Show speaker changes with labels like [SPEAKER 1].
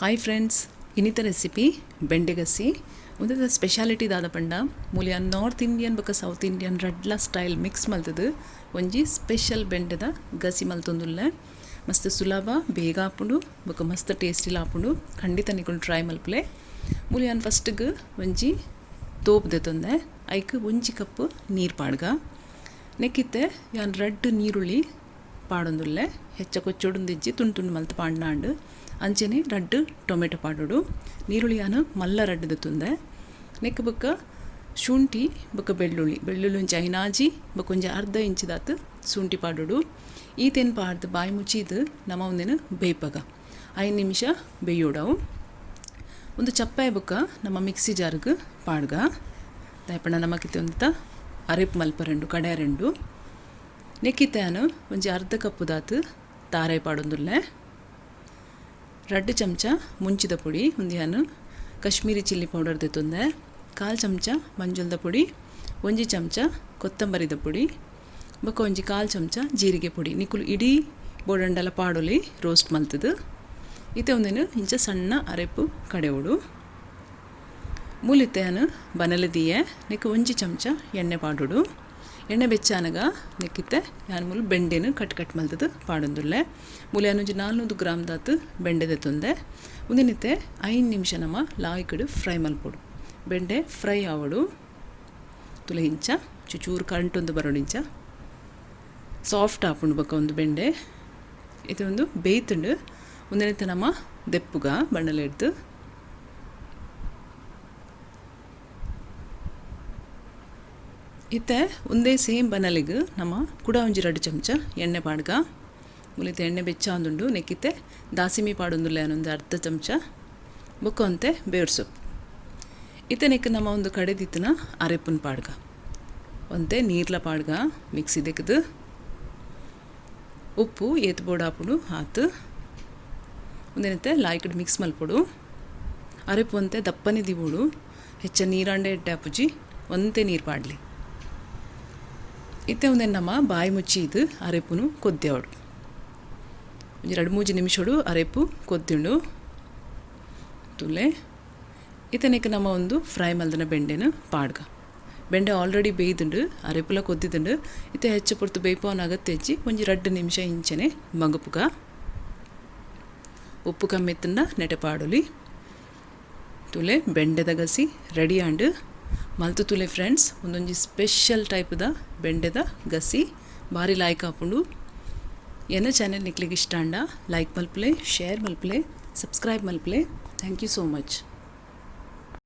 [SPEAKER 1] Hi friends, ಇನ್ನಿತ recipe ಬೆಂಡೆಗಸಿ. ಒಂದದ ಸ್ಪೆಷಾಲಿಟಿ ದಾದ ಪಂಡ ಮೂಲಿಯ ನಾರ್ತ್ ಇಂಡಿಯನ್ ಬೊಕ ಸೌತ್ ಇಂಡಿಯನ್ ರಡ್ಲ ಸ್ಟೈಲ್ ಮಿಕ್ಸ್ ಮಲ್ತದು ಒಂಜಿ ಸ್ಪೆಷಲ್ ಬೆಂಡೆದ ಗಸಿ ಮಲ್ತೊಂದುಲ್ಲ. ಮಸ್ತ್ ಸುಲಭ, ಬೇಗ ಆಪುಂಡು ಬೊಕ ಮಸ್ತ್ ಟೇಸ್ಟಿಲ ಆಪುಂಡು. ಖಂಡಿತ ನಿಕುಲು ಟ್ರೈ ಮಲ್ಪುಲೆ. ಮೂಲಿಯಾನ್ ಫಸ್ಟ್ಗೆ ಒಂಜಿ ತೋಪ್ ದೆತೊಂದೆ, ಐಕ್ ಒಂಜಿ ಕಪ್ ನೀರು ಪಾಡ್ಗ. ನೆಕ್ಕಿತ್ತೆ ಯಾನ್ ರಡ್ಡ್ ನೀರುಳ್ಳಿ ಪಾಡೊಂದುಲ್ಲೆ, ಹೆಚ್ಚ ಕೊಚ್ಚೊಡುಂದಿಜ್ಜಿ, ತುಂಡು ತುಂಡು ಮಲ್ತ್ ಪಾಡ್ನಾಂಡು. ಅಂಚೆನೆ ರಡ್ಡ್ ಟೊಮೆಟೊ ಪಾಡೊಡು. ನೀರುಳ್ಳಿ ಯಾನ್ ಮಲ್ಲ ರಡ್ಡ್ ದೆತೊಂದೆ. ನೆಕ್ ಬೊಕ್ಕ ಶುಂಠಿ ಬೊಕ್ಕ ಬೆಳ್ಳುಳ್ಳಿ, ಬೆಳ್ಳುಳ್ಳಿ ಒಂಜಿ ಐನಾಜಿ ಬೊಕ್ಕ ಒಂಜಿ ಅರ್ಧ ಇಂಚಿದಾತ್ ಶುಂಠಿ ಪಾಡೊಡು. ಈತೆನ್ ಪಾಡ್ದು ಬಾಯಿ ಮುಚ್ಚಿದ್ ನಮ ಒಂದೆನ್ ಬೇಯ್ಪಗ 5 ನಿಮಿಷ ಬೇಯೋಡವು. ಒಂದು ಚಪ್ಪೆ ಬೊಕ್ಕ ನಮ್ಮ ಮಿಕ್ಸಿ ಜಾರ್ಗ್ ಪಾಡ್ಗ. ದಾಯೆಪಂಡ ನಮಕಿತ್ತೆ ಒಂದಿತ ಅರೆಪ್ ಮಲ್ಪರೆಂಡು ಕಡೆರೆಂಡು. ನೆಕ್ಕಿತ್ತೆ ಒಂಜಿ ಅರ್ಧ ಕಪ್ಪು ದಾತ್ ತಾರೈ ಪಾಡೊಂದುಲ್ಲೆ. 2 ಚಮಚ ಮುಂಚಿದ ಪುಡಿ, ಒಂದಿಯಾನು ಕಾಶ್ಮೀರಿ ಚಿಲ್ಲಿ ಪೌಡರ್ ದೆತೊಂದೆ. 1/4 ಚಮಚ ಮಂಜುಲ್ದ ಪುಡಿ, 1 ಚಮಚ ಕೊತ್ತಂಬರಿದ ಪುಡಿ, ಬೊಕ್ಕ ಒಂಜಿ 1/4 ಚಮಚ ಜೀರಿಗೆ ಪುಡಿ. ನಿಕುಲು ಇಡೀ ಬೋಡಂಡಲ ಪಾಡೊಲಿ ರೋಸ್ಟ್ ಮಲ್ತದು. ಇತ್ತೆ ಒಂದೇನು ಇಂಚ ಸಣ್ಣ ಅರೆಪು ಕಡೆವಡು. ಮೂಲಿತ್ತೆಯನ್ನು ಬನಲೆ ದೀಯೆ. ನೆಕ್ 1 ಚಮಚ ಎಣ್ಣೆ ಪಾಡೊಡು. ಎಣ್ಣೆ ಬೆಚ್ಚಾನಗ ನೆಕ್ಕಿತ್ತೆ ಯಾನ್ ಮೂಲು ಬೆಂಡೆನು ಕಟ್ ಕಟ್ ಮಲ್ತದು ಪಾಡೊಂದುಲ್ಲೆ. ಮೂಲೆ ಒಂಜಿ 400 ಗ್ರಾಮ್ ದಾತ್ ಬೆಂಡೆ ದೆತೊಂದೆ. ಉಂದೆನಿತ್ತೆ 5 ನಿಮಿಷ ನಮ್ಮ ಲಾಯ್ಕಡು ಫ್ರೈ ಮಲ್ಪೊಡು. ಬೆಂಡೆ ಫ್ರೈ ಆವಡು. ತುಲೆ ಇಂಚ ಚುಚೂರು ಕರಂಟೊಂದು ಬರೋಡು, ಇಂಚ ಸಾಫ್ಟ್ ಆಪುಂಡು ಬೊಕ್ಕ ಒಂದು ಬೆಂಡೆ. ಇತ್ತೆ ಒಂದು ಬೇಯ್ತುಂಡು. ಉಂದೆನಿತ್ತೆ ನಮ್ಮ ದೆಪ್ಪುಗ ಬಣ್ಣಲೆ ಹಿಡ್ದು ಇತ್ತೆ ಒಂದೇ ಸೇಮ್ ಬನಲಿಗೆ ನಮ್ಮ ಕುಡ ಒಂಜಿ 2 ಚಮಚ ಎಣ್ಣೆ ಪಾಡ್ಗ. ಮುಲಿತೆ ಎಣ್ಣೆ ಬೆಚ್ಚ ಒಂದುಂಡು. ನೆಕ್ಕಿತ್ತೆ ದಾಸಿಮಿ ಪಾಡೊಂದುಲ್ಲೆ ಒಂದು ಅರ್ಧ ಚಮಚ, ಬೊಕ್ಕ ಒಂತೆ ಬೇರು ಸೊಪ್ಪು. ಇತ್ತೆ ನೆಕ್ ನಮ್ಮ ಒಂದು ಕಡೆದಿತ್ತನ ಅರೆಪುನ್ ಪಾಡ್ಗ. ಒಂತೆ ನೀರ್ಲ ಪಾಡ್ಗ ಮಿಕ್ಸಿ ದೆಕ್ಕದು. ಉಪ್ಪು ಏತ್ ಬೋಡಾಪುಡು ಆತು. ಒಂದೇನತ್ತೆ ಲಾಯ್ಕಡ್ ಮಿಕ್ಸ್ ಮಲ್ಪೊಡು. ಅರೆಪು ಒಂತೆ ದಪ್ಪನೆ ದಿವೋಡು, ಹೆಚ್ಚ ನೀರಾಂಡೆ ಎಡ್ಡೆ ಆಪುಜಿ, ಒಂತೆ ನೀರು ಪಾಡ್ಲಿ. ಇತ್ತೆ ಒಂದೇನು ನಮ್ಮ ಬಾಯಿ ಮುಚ್ಚಿ ಇದು ಅರೆಪುನು ಕೊದ್ದೆವಡು. ಒಂಜಿ 2-3 ನಿಮಿಷಡು ಅರೆಪು ಕೊದ್ದಿಂಡು ತುಲೆ. ಇತ್ತನೆಕ್ ನಮ್ಮ ಒಂದು ಫ್ರೈ ಮಲ್ದನ ಬೆಂಡೆನು ಪಾಡ್ಗ. ಬೆಂಡೆ ಆಲ್ರೆಡಿ ಬೇಯ್ದುಂಡು, ಅರೆಪುಲ ಕೊದ್ದಿದುಂಡು. ಇತ್ತೆ ಹೆಚ್ಚು ಪೊರ್ತು ಬೇಯ್ಪವನ ಅಗತ್ಯ ಹೆಚ್ಚಿ ಒಂಜಿ 2 ನಿಮಿಷ ಇಂಚನೆ ಮಗಪುಗ. ಉಪ್ಪು ಕಮ್ಮಿತ್ತಂಡ ನೆಟೆ ಪಾಡೊಲಿ. ತುಲೆ ಬೆಂಡೆದ ಗಸಿ ರೆಡಿ ಆಂಡು. ಮಲ್ತು ತುಲೆ ಫ್ರೆಂಡ್ಸ್, ಒಂದೊಂಜಿ ಸ್ಪೆಷಲ್ ಟೈಪ್ದ ಬೆಂಡೆದ ಗಸಿ ಭಾರಿ ಲಾಯ್ಕ್ ಆಪುಂಡು. ಎನ್ನ ಚಾನೆಲ್ ನಿಕ್ಲಿಗೆ ಇಷ್ಟ ಅಂಡ ಲೈಕ್ ಮಲ್ಪಲೆ, ಶೇರ್ ಮಲ್ಪಲೆ, ಸಬ್ಸ್ಕ್ರೈಬ್ ಮಲ್ಪಲೆ. Thank you so much.